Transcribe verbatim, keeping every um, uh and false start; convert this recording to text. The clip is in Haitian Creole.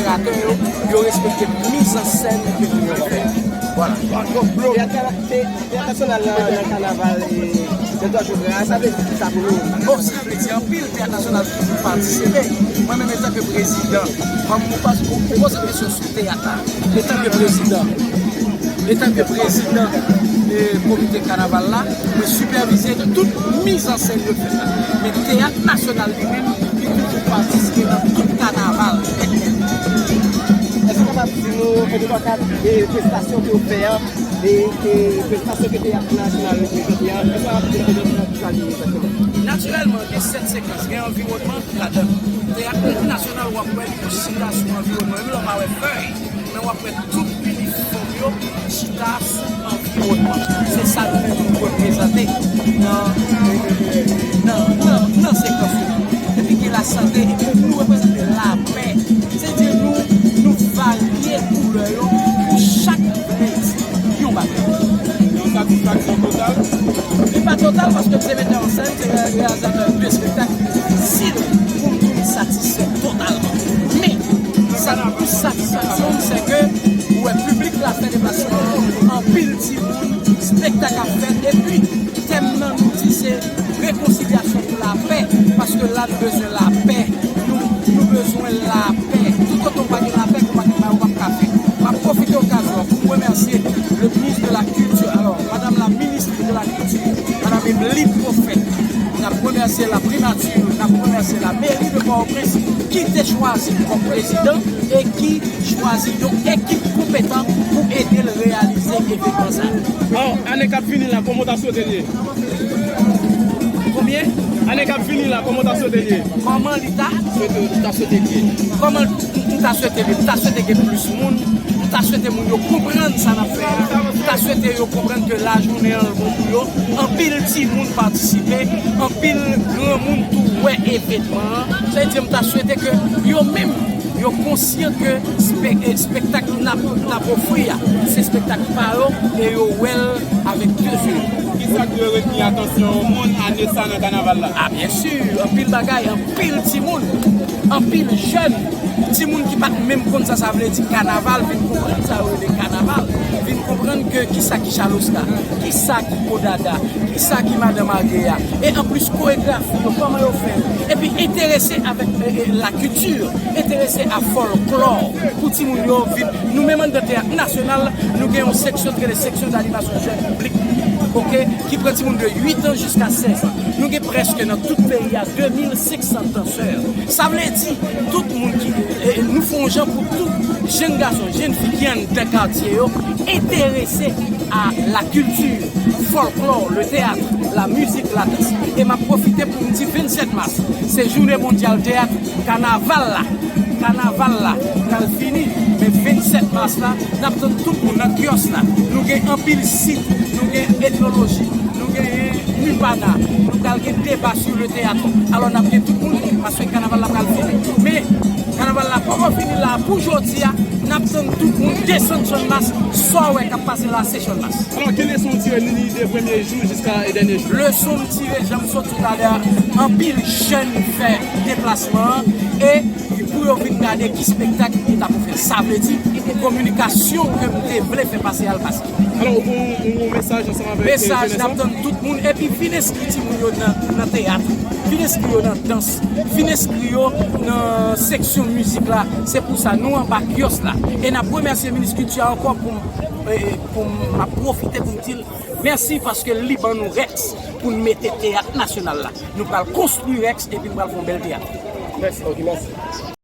Atè yo, yo respekte mizansenn ke nou fè. Vwala. Teyat, teyat nasyonal nan, nan kanaval, e, nan twa jou gra, sa vle di kisa pou nou? Bon, sa vle di anpil teyat nasyonal ki toujou patisipe. Mwen menm, etanke prezidan, mwen, mwen pa, ou, ou poze kesyon sou teyat la. Etanke prezidan, etanke prezidan, e, komite kanaval la, mwen sipèvize tout mizansenn yo fèt la. Men teyat nasyonal li menm, li toujou patisipe nan tout kanaval. Èske w kapab di nou, an de twa kat, e, prestasyon ke w fè an, e, e, prestasyon ke Teyat Nasyonal reprezante an, èske w kapab di nou, e, sa li ye egzakteman? Natirèlman, gen sèt sekans, gen anviwònman ladan. Teyat Nasyonal, w ap wè li chita sou anviwònman. Menm lè w pa wè fèy, men w ap wè tout inifòm yo chita sou anviwònman. Se sa nou menm nou reprezante nan, nan, nan, nan sekans yo. Epi gen lasante, epi nou reprezante lapè. Se di nou, nou varye koulè yo pou chak nèg yon bagay. Yon satisfaksyon total? Li pa total paske m se metè an sèn, se reyalizatè de espektak. Difisil pou m di m satisfè totalman. Men, sa k plis satisfaksyon m, se ke ou wè piblik la fè deplasman an, anpil timoun, espektak ap fèt, epi tèm nan nou di se rekonsilyasyon pou lapè, paske la nou bezwen lapè, nou, nou bezwen lapè. Toutotan w pa gen lapè, ou pa gen bagay ou p ap ka fè. M ap pwofite okazyon an pou m remèsye le ministre de la Culture, alò, madam la ministre de la Culture, madam Emily Prophète. N ap remèsye la primati, n ap remèsye la meri de Pòtoprens ki te chwazi l kòm prezidan e ki chwazi yon ekip konpetan pou ede l reyalize evenman sa a. Bon, ane k ap vini la, kòman w ta swete l ye? Konbyen? Ane k ap vini la, kòman w ta swete l ye? Kòman li ta? Swete, ta swete l ye. Kòman m, m ta swete li? M ta swete gen plis moun. M ta swete moun yo konprann sa n ap fè a. M ta swete yo konprann ke lajounen an bon pou yo. Anpil timoun patisipe, anpil granmoun tou wè evenman an. Sa vle di, m ta swete ke yo menm, yo konsyan ke spek-, eh, espektak n ap, n ap ofri a, se espektak pa yo, e yo wè l avèk de zye. Kisa k dwe retni atansyon moun ane sa nan kanaval la? A, byen si, anpil bagay, anpil timoun, anpil jèn, timoun ki pa t menm konn sa sa vle di kanaval, vin konprann sa yo rele kanaval, vin konprann ke kisa ki chaloska, kisa ki kodada, kisa ki madanm agreya. E anplis, koregrafi yo, kòman yo fè l, epi enterese avèk, e, e, lakilti, enterese a fòlklò, pou timoun yo vin. Nou menm anndan Teyat Nasyonal, nou gen yon seksyon ki rele seksyon danimasyon jèn piblik, oke, ki pran timoun de uit an jiska sèz an. Nou gen prèske nan tout peyi a de mil senk san dansè. Sa vle di, tout moun ki, e, e, nou fè yon jan pou tout jèn gason, jèn fi ki anndan katye yo enterese a lakilti, fòlklò, le teyat, la mizik, ladans. E m ap pwofite pou m di vennsèt mas, se jounen mondyal teyat, kanaval la. Kanaval la pral fini, men vennsèt mas la, n ap tann tout moun nan kyòs la. Nou gen anpil sit, nou gen etnoloji, nou gen Nirvana, nou pral gen deba sou le teyat. Alò, n ap gen tout moun, paske kanaval la pral fini. Men, kanaval la poko fini la, pou jodi a, n ap tann tout moun desann Channmas, sa w wè k ap pase la, se Channmas. Alò, ki leson w tire ni de premye jou jiska dènye jou? Leson m tire, jan m sot di talè a, anpil jèn fè deplasman an e pou yo vin gade ki espektak nou ta pou fè. Sa vle di, kominikasyon ke m te vle fè pase a, l pase. Alò, ou gen yon, yon mesaj ansanm avèk, e, jenès la? Mesaj, n ap tann tout moun, epi vin enskri timoun yo nan, nan teyat, vin enskri yo nan dans, vin enskri yo nan seksyon mizik la. Se pou sa nou anba kyòs la. E n ap remèsye minis kilti a ankò pou, e, pou m ap pwofite pou m di l mèsi paske li ban nou Rex pou n mete teyat nasyonal la. Nou pral konstwi Rex epi n pral fè yon bèl teyat. Mèsi, ok, mèsi.